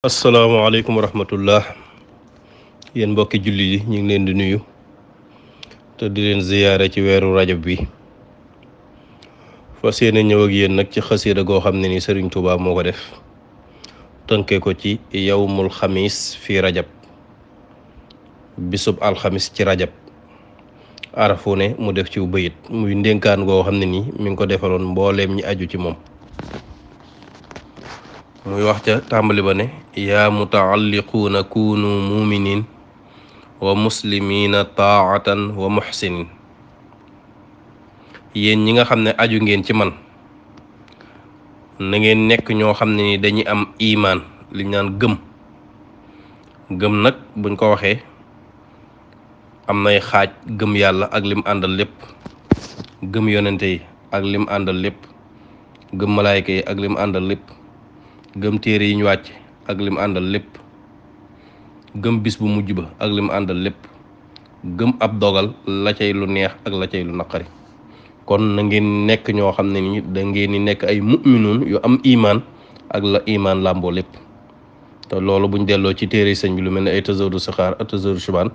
asalaamaaleykum wa rahmatullah yéen mbokki julli yi ñu ngi leen di nuyu te di leen ziyaare ci weeru rajab bi fas yéene ñëw ak yéen nag ci xasida goo xam ne ni Sëriñ Tuubaa moo ko def tënkee ko ci yawmul xamis fi rajab bisub alxamis ci rajab arafu ne mu def ci bayit muy ndénkaan goo xam ne ni mi ngi ko defaloon mbooleem ñi aju ci moom muy wax ca tàmbali ba ne yaa mutaalliquuna kunu muminin wa muslimina taatan wa muxsinin yéen ñi nga xam ne aju ngeen ci man na ngeen nekk ñoo xam ne ni dañuy am imaan li ñu naan gëm nag buñ ko waxee am nay xaaj gëm yàlla ak lim àndal lépp gëm yonente yi ak lim àndal lépp gëm malaayka yi ak lim àndal lépp gëm téere yi ñu wàcc ak lim àndal lépp gëm bis bu mujj ba ak lim àndal lépp gëm ab dogal la cay lu neex ak la cay lu naqari kon na ngeen nekk ñoo xam ne ni da ngeen di nekk ay mu'minuun yu am imaan ak la imaan làmboo lépp te loolu buñ delloo ci téere sëñ bi lu mel ne ay tasawudu sixaar ak tasawudu shubaan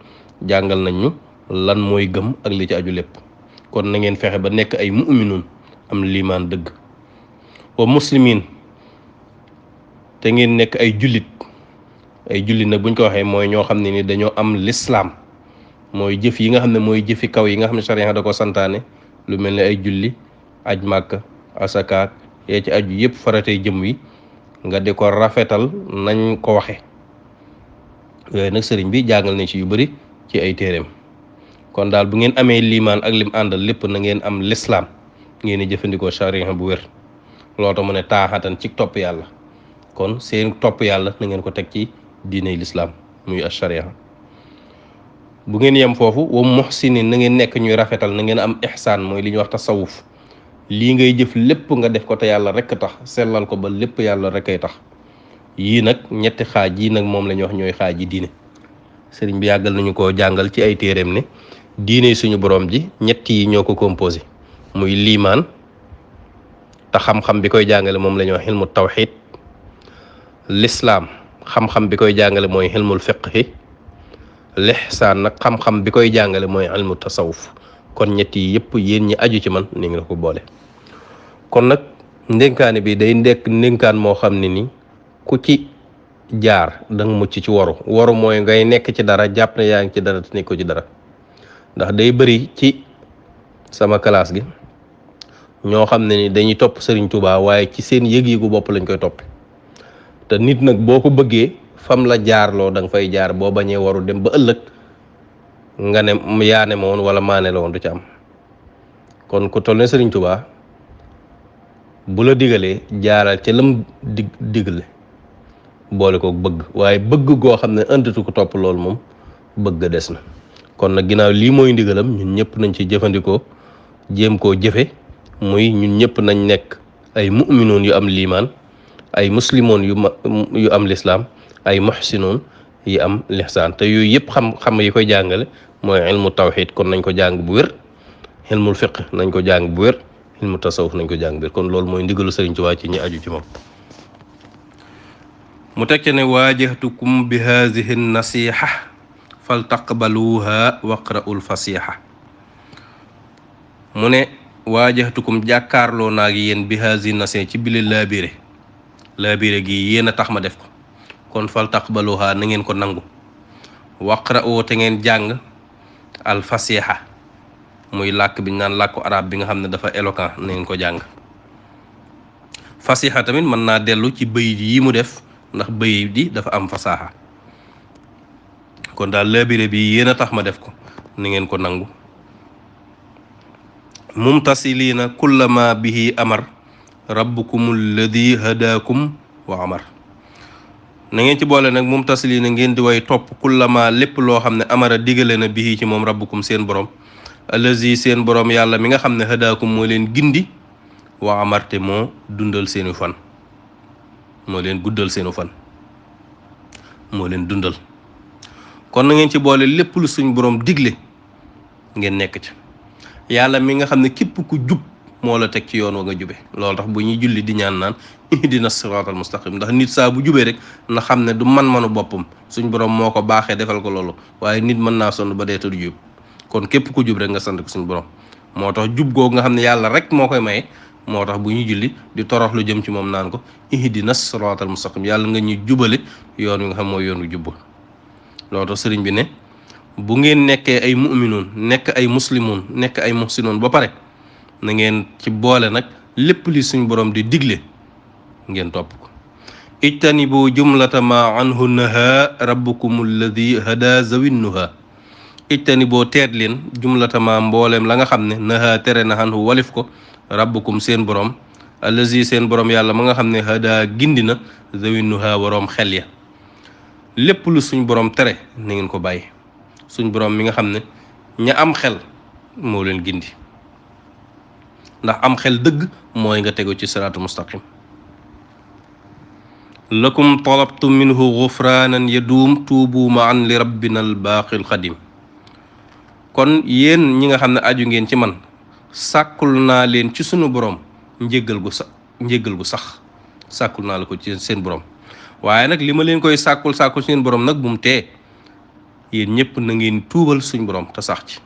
jàngal nañ ñu lan mooy gëm ak li ci aju lépp kon na ngeen fexe ba nekk ay mu'minuun am liimaan dëgg wa muslimin te ngeen nekk ay jullit nag buñ ko waxee mooy ñoo xam ne ni dañoo am lislaam mooy jëf yi nga xam ne mooy jëfi kaw yi nga xam ne sariya da ko santaane lu mel ne ay julli aj màkk asakaak yee ci aju yëpp faratey jëm wi nga di ko rafetal nañ ko waxe yooyu nag sëriñ bi jàngal nañ ci yu bari ci ay téeréem kon daal bu ngeen amee liimaan ak lim àndal lépp na ngeen am lislaam ngeen di jëfandikoo sariya bu wér loo tax mu ne taaxatan ci topp yàlla kon seen topp yàlla na ngeen ko teg ci diiney lislaam muy ash-sharia bu ngeen yem foofu wa muhsinin na ngeen nekk ñuy rafetal na ngeen am ihsaan mooy li ñuy wax tasawuf lii ngay jëf lépp nga def ko te yàlla rekk tax sellal ko ba lépp yàlla rekk ay tax yii nag ñetti xaaj yii nag moom la ñuy wax ñooy xaaj yi diine sëriñ bi yàggal nañu koo jàngal ci ay téeréem ne diine suñu borom ji ñett yi ñoo ko composé muy liimaan te xam-xam bi koy jàngale moom la ñuy wax ilmu tawxid lislaam xam-xam bi koy jàngale mooy ilmul fiqhi lihsaan nag xam-xam bi koy jàngale mooy ilmu tasawuf kon ñett yi yëpp yéen ñi aju ci man ni ngi la ko boole kon nag ndénkaane bi day nekk ndénkaan moo xam ne ni ku ci jaar da nga mucc ci waru mooy ngay nekk ci dara jàpp ne yaa ngi ci dara te nekk ko ci dara ndax day bëri ci sama classe gi ñoo xam ne ni dañuy topp Sëriñ Tuubaa waaye ci seen yëg-yëgu bopp lañ koy topp te nit nag boo ko bëggee fam la jaarloo da nga fay jaar boo bañee waru dem ba ëllëg nga ne yaa ne ma woon wala maa ne la woon du ci am kon ku toll ne Sëriñ Tuubaa bu la digalee jaaral ca lam digale boole ko bëgg waaye bëgg goo xam ne ëndatu ko topp loolu moom bëgg des na kon nag ginnaaw lii mooy ndigalam ñun ñëpp nañ ci jëfandikoo jéem koo jëfe muy ñun ñëpp nañ nekk ay mu'minoon yu am liimaan ay muslimoon yu am lislaam ay muhsinoon yi am lihsaan te yooyu yëpp xam yi koy jàngale mooy ilmu tawxid kon nañ ko jàng bu wér ilmul fiqh nañ ko jàng bu wér ilmu tasawuf nañ ko jàng bu wér kon loolu mooy ndigalu Sëriñ Tuubaa ci ñi aju ci moom mu tekki ne waajahtukum bi haadihi nasiha fal taqbaluha waqra'ul fasiha mu ne waajahtukum jàkkaarloo naag yéen bi haadihi nasiha ci bile laabire gi yéen a tax ma def ko kon fal taqbaluha na ngeen ko nangu waqra'u te ngeen jàng al fasiha muy làkk bi ñu naan làkku arab bi nga xam ne dafa éloquent na ngeen ko jàng fasiha tamit mën naa dellu ci bayit yi mu def ndax bayit di dafa am fasaha kon daal laabire bi yéen a tax ma def ko na ngeen ko nangu mumtasiliina kullama bihi amar rabbukum alladi hadaakum wa amar na ngeen ci boole nag mumtasiliina ngeen di way topp kullama lépp loo xam ne amara digale na bihi ci moom rabbukum seen borom allazi seen borom yàlla mi nga xam ne hadaakum moo leen gindi wa amarte moo dundal seenu fan moo leen guddal seenu fan moo leen dundal kon na ngeen ci boole lépp lu suñ borom digle ngeen nekk ci yàlla mi nga xam ne képp ku jub moo la teg ci yoon wa nga jube. loolu tax bu ñuy julli di ñaan naan ihdina siraatal mustaqim, ndax nit saa bu jubee rek na xam ne du man-manu boppam, suñ borom moo ko baaxee defal ko loolu, waaye nit mën naa sonn ba dee te du jub. kon képp ku jub rek nga sant ko suñ borom. moo tax jub googu nga xam ne yàlla rek moo koy maye, moo tax bu ñuy julli di torox lu jëm ci moom naan ko ihdina siraatal mustaqim, yàlla nga ñuy jubale yoon wi nga xam mooy yoon wu jub. loolu tax sëriñ bi ne bu ngeen nekkee ay mu'minoon, nekk ay muslimoon, nekk ay muhsinoon ba pare, na ngeen ci boole nag lépp li suñ borom di digle ngeen topp ko. ijtanibu jumlata ma anhu naha rabbukum alladi hada zawinnuha. ijtaniboo teet leen jumlata ma mbooleem la nga xam ne naha tere na anhu walif ko rabbukum seen borom, allazi seen borom yàlla ma nga xam ne hada gindi na zawinnuha waroom xel ya. lépp lu suñ borom tere na ngeen ko bàyyi. suñ borom mi nga xam ne ña am xel moo leen gindi, ndax am xel dëgg mooy nga tegu ci siraatu mustaqim. lakum talabtu minhu gufranan yaduum tuubu maan li rabbina al baaqi al xadim. kon yéen ñi nga xam ne aju ngeen ci man, sàkkul naa leen ci sunu borom njéggal gu sax sàkkul naa la ko ci seen borom. waaye nag li ma leen koy sàkkul seen borom nag bu mu tee yéen ñëpp na ngeen tuubal suñ borom te sax ci,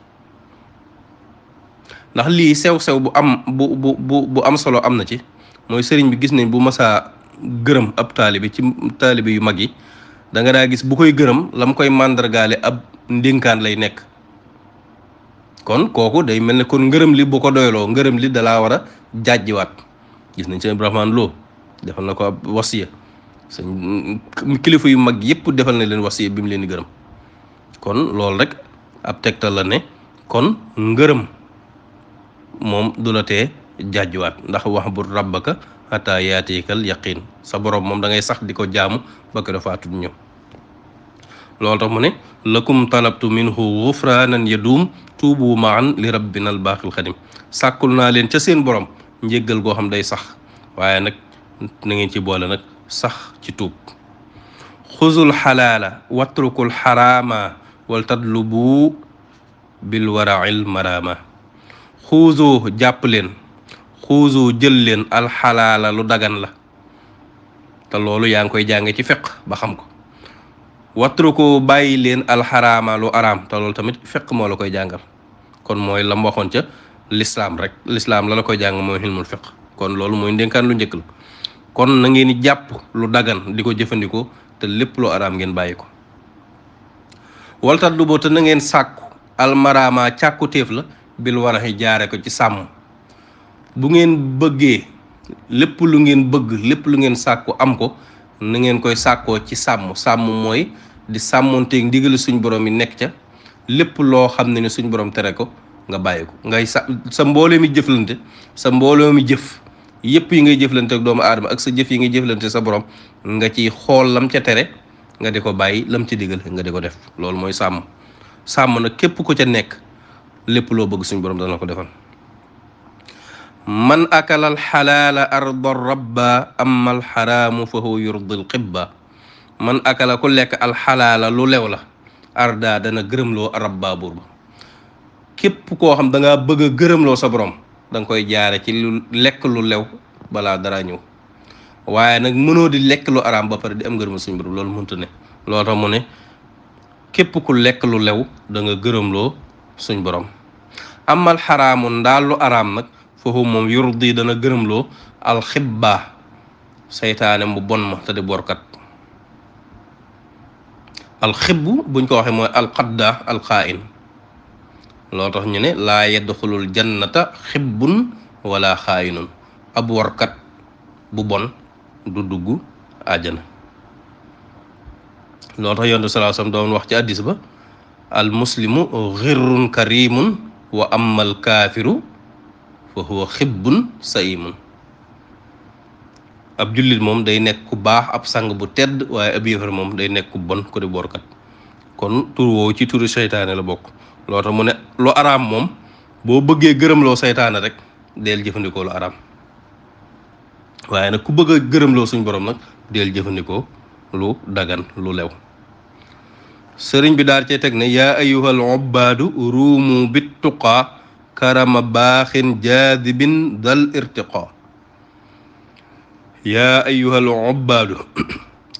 ndax lii sew-sew bu am solo am na ci. mooy sëriñ bi gis nañ bu masaa gërëm ab taalibe ci taalibe yu mag yi, da nga daa gis bu koy gërëm la mu koy màndargaale ab ndénkaan lay nekk. kon kooku day mel ne kon ngërëm li bu ko doyloo, ngërëm li dalaa war a jàjjiwaat. gis nañ sëñ Ibrahima Lo defal na ko ab wasiya, sëñ kilifa yu mag yëpp defal na leen wasiya bi mu leen di gërëm. kon loolu rek ab tegtal la ne kon ngërëm moom du la tee jàjjuwaat, ndax wax bu rabbaka hatta yaatikal yaqin, sa borom moom da ngay sax di ko jaamu ba ko dafa tut ñëw. loolu tax mu ne lakum talabtu minhu gufranan yaduum tuubu maan li rabbina al baaqil xadim. sàkkul naa leen ca seen borom njéggal goo xam day sax, waaye nag na ngeen ci boole nag sax ci tuub. xuzul xalaala watrukul xaraama wal tadlubu bil warail marama. xuuzoo jàpp leen, xuuzoo jël leen alxalaala lu dagan la, te loolu yaa ngi koy jànge ci fiq ba xam ko. watruko bàyyi leen alxaraama lu araam, te loolu tamit fiq moo la koy jàngal. kon mooy lam waxoon ca lislaam rek, lislaam la koy jàng mooy xilmul fiq. kon loolu mooy ndénkaan lu njëkk la. kon na ngeen di jàpp lu dagan di ko jëfandikoo, te lépp lu araam ngeen bàyyi ko. waltat lu boo te na ngeen sàkku almarama càkku téef la bil waraxi jaare ko ci sàmm. bu ngeen bëggee lépp lu ngeen bëgg, lépp lu ngeen sàkku am ko, na ngeen koy sàkkoo ci sàmm. sàmm mooy di sàmmonteeg ndigal suñ borom yi nekk ca, lépp loo xam ne ni suñ borom tere ko nga bàyyi ko. ngay sa mbooloo mi jëflante, sa mbooloo mi jëf yëpp yi ngay jëflante ak doomu aadama ak sa jëf yi ngay jëflante sa borom, nga ci xool lam ca tere nga di ko bàyyi, lam ci digal nga di ko def. loolu mooy sàmm. sàmm nag képp ku ca nekk lépp loo bëgg suñ borom dana ko defal. man akala alxalaala arda rabba amma alxaraamu fa huwa yurdi alxibba. man akala ku lekk alxalaala lu lew la, arda dana gërëmloo rabba buur ba. képp koo xam da ngaa bëgg a gërëmloo sa borom, da nga koy jaare ci lu lekk lu lew balaa dara ñëw. waaye nag mënoo di lekk lu araam ba pare di am ngërëmal suñu borom, loolu mënta ne. loolu tax mu ne képp ku lekk lu lew da nga gërëmloo suñ borom. amal xaraamu ndaal lu araam nag foofu moom yurdi dana gërëmloo alxibba, seytaane mu bon ma te di borkat. alxibbu buñ ko waxee mooy alqadda alxaain. loolu tax ñu ne laa yadxulul jannata xibbun wala xaayinun. ab warkat bu bon du dugg àjjana. loolu tax yonent bi sallallahu alayhi wasallam doon wax ci hadiis ba al muslimu xirrun karimun wa amal kaafiru fa huwa xibbun sayimun. ab jullit moom day nekk ku baax, ab sang bu tedd, waaye ab yéefar moom day nekk ku bon ko di borkat. kon tur woowu ci turu seytaane la bokk. loolu tax mu ne lu araam moom boo bëggee gërëmloo seytaane rek deel jëfandikoo lu araam, waaye nag ku bëgg a gërëmloo suñ borom nag deel jëfandikoo lu dagan lu lew. sëriñ bi daal cee teg ne yaa ayyuhal ubbaadu ruumu bit tuqaa karama baaxin jaadibin dal irtiqa yaa ayyuhal ubbaadu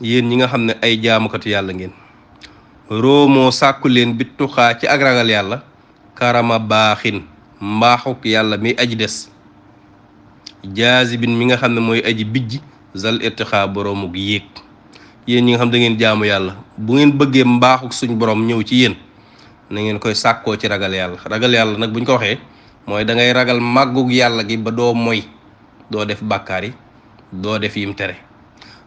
yéen ñi nga xam ne ay jaamukati yàlla ngeen roomoo sàkku leen bittuxaa ci ak ragal yàlla karama baaxin mbaaxuk yàlla mi aji des jaazibin mi nga xam ne mooy aji bijj zal irtiqa boroomuk yéeg yéen ñi nga xam da ngeen jaamu yàlla bu ngeen bëggee mbaaxuk suñ borom ñëw ci yéen na ngeen koy sàkkoo ci ragal yàlla nag buñ ko waxee mooy da ngay ragal màggug yàlla gi ba doo moy doo def bàkkaar yi doo def yim tere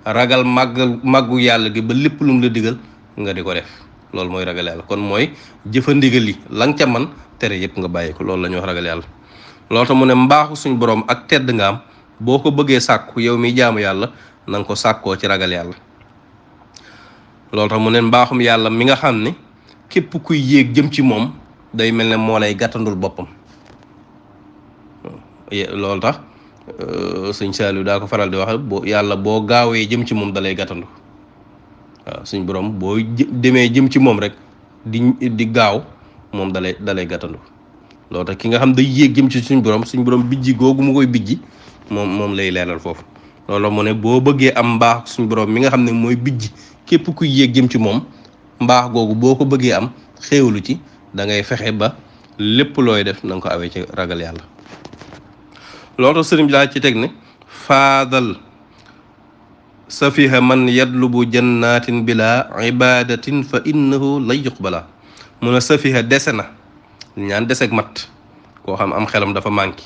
ragal màggug yàlla gi ba lépp lu mu la digal nga di ko def loolu mooy ragal yàlla kon mooy jëfandigal yi la nga ca man tere yëpp nga bàyyi ko loolu la ñuy wax ragal yàlla loolu tax mu ne mbaaxu suñ borom ak tedd nga am boo ko bëggee sàkku yow mi jaamu yàlla na nga ko sàkkoo ci ragal yàlla loolu tax mu ne mbaaxum yàlla mi nga xam ne képp kuy yéeg jëm ci moom day mel ne moo lay gàttandul boppam loolu tax sëñ Saliou daa ko faral di wax yàlla boo gaawee jëm ci moom dalay gàttandu waaw suñ borom boo demee jëm ci moom rek di gaaw moom dalay gàttandu loolu tax ki nga xam day yéeg jëm ci suñ borom bijji googu mu koy bijji moom lay leeral foofu loolu mu ne boo bëggee am mbaax suñ borom mi nga xam ne mooy bijji képp kuy yéeg jëm ci moom mbaax googu boo ko bëggee am xéewalu ci da ngay fexe ba lépp looy def na nga ko awee ci ragal yàlla loolu tax sëriñ bi daa ci teg ne faadal safiha man yadlubu jannatin bila ibadatin fa innahu lay yuqbala mun a safiha dese na ñaan deseg mat koo xam am xelam dafa manqué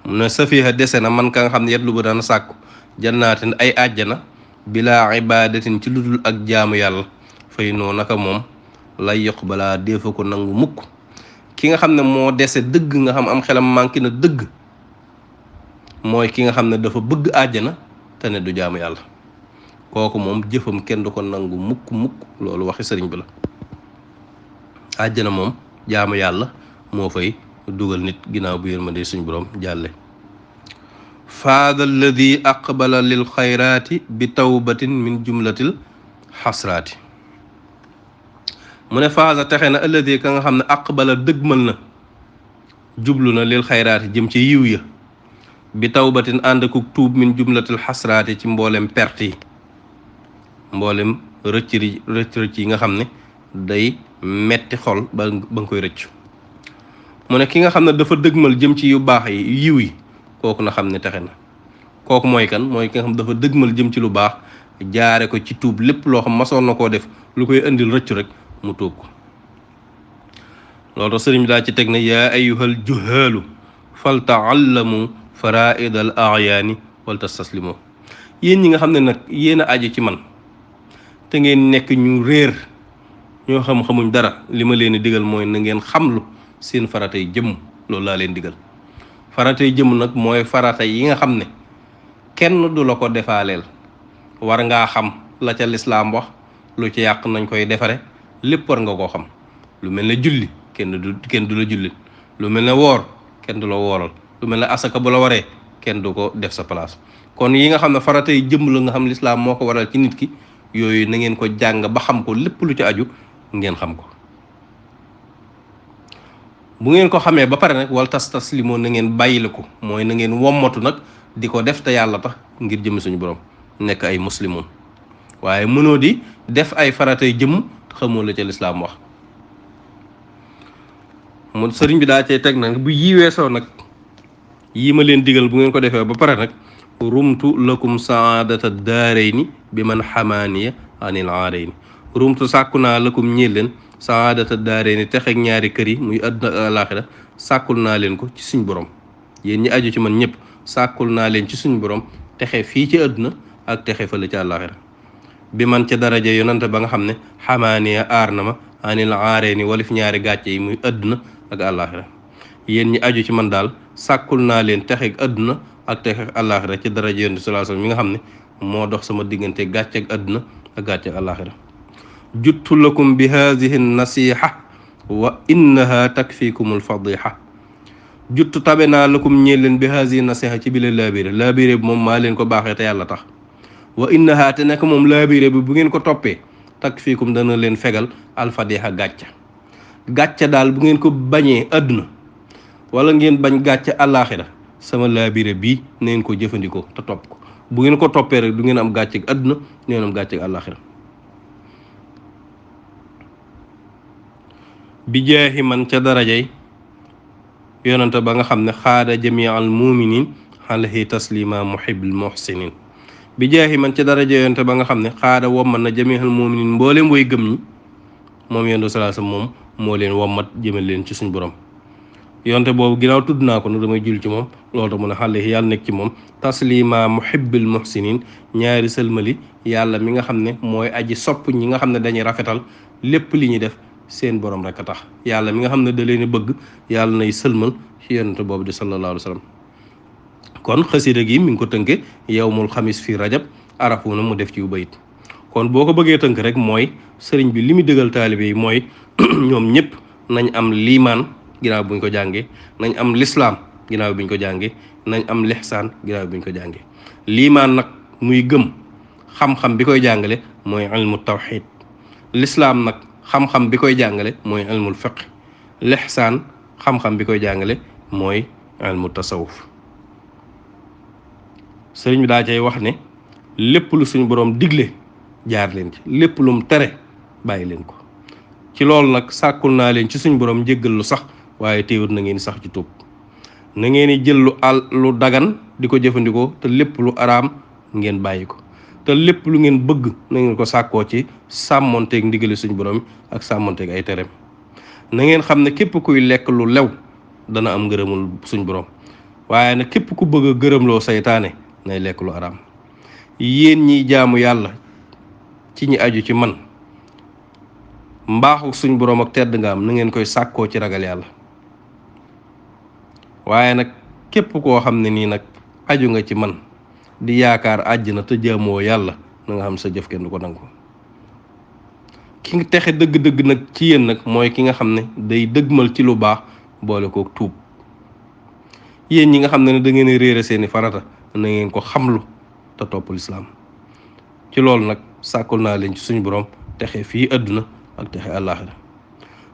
mun a safiha dese na man ka nga xam ne yadlubu daan sàkku jannatin ay àjjana bila ibadatin ci ludul ak jaamu yàlla fay noo naka moom lay yuqbala defa ko nangu mukk ki nga xam ne moo dese dëgg nga xam am xelam manqué na dëgg mooy ki nga xam ne dafa bëgg àjjana te ne du jaamu yàlla kooku moom jëfam kenn du ko nangu mukk loolu waxi sëriñ bi la àjjana moom jaamu yàlla moo fay dugal nit ginnaaw bu yërmande suñ borom jàlle faada alladi aqbala lil xayraati bi tawbatin min jumlatil xasraati mu ne faada texe na alladi ka nga xam ne aqbala dëgmal na jublu na lil xayraati jëm ci yiw ya bi tawbatin ànd ku tuub min jumlatil xasraati ci mboolem perte yi mboolem rëcc yi nga xam ne day metti xol ba nga koy rëcc mu ne ki nga xam ne dafa dëgmal jëm ci yu baax yi yiw yi kooku na xam ne texe na kooku mooy kan mooy ki nga xam dafa dëgmal jëm ci lu baax jaare ko ci tuub lépp loo xam masoon na koo def lu koy indil rëccu rek mu tuub ko loolu tax sëriñ bi daa ci teg ne yaa ayyuhal juhaalu fal taallamu faraid al ayaani wal tastaslimu yéen ñi nga xam ne nag yéen a aju ci man te ngeen nekk ñu réer ñoo xamuñ dara li ma leen di digal mooy na ngeen xamlu seen faratay jëmm loolu laa leen digal faratay jëmm nag mooy farata yi nga xam ne kenn du la ko defaaleel war ngaa xam la ca lislaam wax lu ci yàq nañ koy defare lépp war nga koo xam lu mel ne julli kenn du la jullit lu mel ne woor kenn du la wooral lu mel ne asaka bu la waree kenn du ko def sa place kon yi nga xam ne faratay jëmm la nga xam lislaam moo ko waral ci nit ki yooyu na ngeen ko jàng ba xam ko lépp lu ci aju ngeen xam ko bu ngeen ko xamee ba pare nag wal tastaslimoo na ngeen bàyyile ko mooy na ngeen wommatu nag di ko def te yàlla tax ngir jëmm suñu borom nekk ay muslimoon waaye mënoo di def ay faratay jëmm xamoo la ca lislaam wax mu sëriñ bi daa cay teg nag bu yii weesoo nag yii ma leen digal bu ngeen ko defee ba pare nag rumtu lakum saadata daarayni bi man xamaaniya anil aarayni rumtu sàkku naa lakum ñeel leen saadata daarayni texeeg ñaari kër yi muy àdduna ak alaaxira sàkkul naa leen ko ci suñ borom yéen ñi aju ci man ñëpp sàkkul naa leen ci suñ borom texe fii ci àdduna ak texe fële ci àlaaxira bi man ca daraja yonante ba nga xam ne xamaaniya aar na ma anil aarayni walif ñaari gàcce yi muy àdduna ak àlaaxira yéen ñi aju ci man daal sàkkul naa leen texeeg àdduna ak texeeg àlaaxira ci daraja yonante sallallahu alayhi wasallam mi nga xam ne moo dox sama diggante gàcce ak àdduna ak gàcce ak àlaaxira juttu lakum bi haadihi nasiha wa innaha takfikumul fadiha juttu tabe naa lakum ñeel leen bi haadihi nasiha ci bile laabiré laabiré bi moom maa leen ko baaxee te yàlla tax wa innaha te nekk moom laabiré bi bu ngeen ko toppee takfikum dana leen fegal alfadiha gàcca daal bu ngeen ko bañee àdduna wala ngeen bañ gàcce àllaaxira sama laabire bii na ngeen ko jëfandikoo te topp ko. bu ngeen ko toppee rek du ngeen am gàcce ak àdduna du ngeen am gàcce ak àllaaxira. bi jaahi man ca darajay yonante ba nga xam ne xaada jamial muminin alayhi taslima muhibbil muhsinin. bi jaahi man ca daraja yonante ba nga xam ne xaada wommat na jamial muminin mbooleem way gëm ñi moom yonent salaasa moom moo leen wommat jëmal leen ci suñ borom. yonte boobu ginnaaw tudd naa ko nag damay jul ci moom loolu tax mu ne xale yàlla nekk ci moom taslima muhibbil muhsinin ñaari sëlmali yàlla mi nga xam ne mooy aji sopp ñi nga xam ne dañuy rafetal lépp li ñuy def seen borom rek a tax. yàlla mi nga xam ne da leen bëgg yàlla nay sëlmal ci yonente boobu di sallallahu alayhi wa sallam. kon xasida gi mi ngi ko tënke yawmul xamis fii rajab arafu na mu def ci yu bayit. kon boo ko bëggee tënk rek mooy sëriñ bi li mu dëggal taalibe yi mooy ñoom ñëpp nañ am liimaan ginnaaw buñ ko jàngee, nañ am lislaam ginnaaw buñ ko jàngee, nañ am lixsaan ginnaaw buñ ko jàngee. liimaan nag muy gëm xam-xam bi koy jàngale mooy ilmu tawxid. lislaam nag xam-xam bi koy jàngale mooy ilmul fiqh. lixsaan xam-xam bi koy jàngale mooy ilmu tasawuf. sëriñ bi daa cay wax ne lépp lu suñu boroom digle jaar leen ci, lépp lum tere bàyyi leen ko. ci loolu nag sàkkul naa leen ci suñu borom jéggal lu sax waaye teewut na ngeen sax ci tuub. na ngeen di jël lu dagan di ko jëfandikoo te lépp lu araam ngeen bàyyi ko. te lépp lu ngeen bëgg na ngeen ko sàkkoo ci sàmmonteeg ndigali suñu borom ak sàmmonteeg ay tereem. na ngeen xam ne képp kuy lekk lu lew dana am ngërëmul suñu borom waaye nag képp ku bëgg a gërëmloo saytaane nay lekk lu araam. yéen ñiy jaamu yàlla ci ñi aju ci man mbaaxu suñ boroom ak tedd nga am na ngeen koy sàkkoo ci ragal yàlla. waaye nag képp koo xam ne nii nag aju nga ci man di yaakaar àjjana te jaamoo yàlla na nga xam sa jëf kenn du ko nangu. ki nga texe dëgg-dëgg nag ci yéen nag mooy ki nga xam ne day dëgmal ci lu baax boole kook tuub. yéen ñi nga xam ne da ngeen réere seeni farata na ngeen ko xamlu te topp lislaam. ci loolu nag sàkkul naa leen ci suñu borom texe fii àdduna ak texe àllaaxira.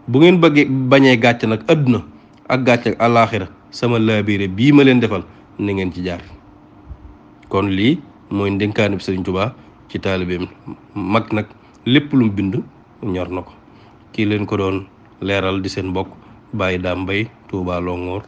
bu ngeen bëggee bañee gàcc nag àdduna ak gàcc ak àllaaxira sama laabire bii ma leen defal ni ngeen ci jaar. kon lii mooy ndénkaane bi Sëriñ Tuubaa ci taalibeem mag nag lépp lu mu bind ñor na ko. kii leen ko doon leeral di seen mbokk Baye Dame Mbaye Touba Longhor.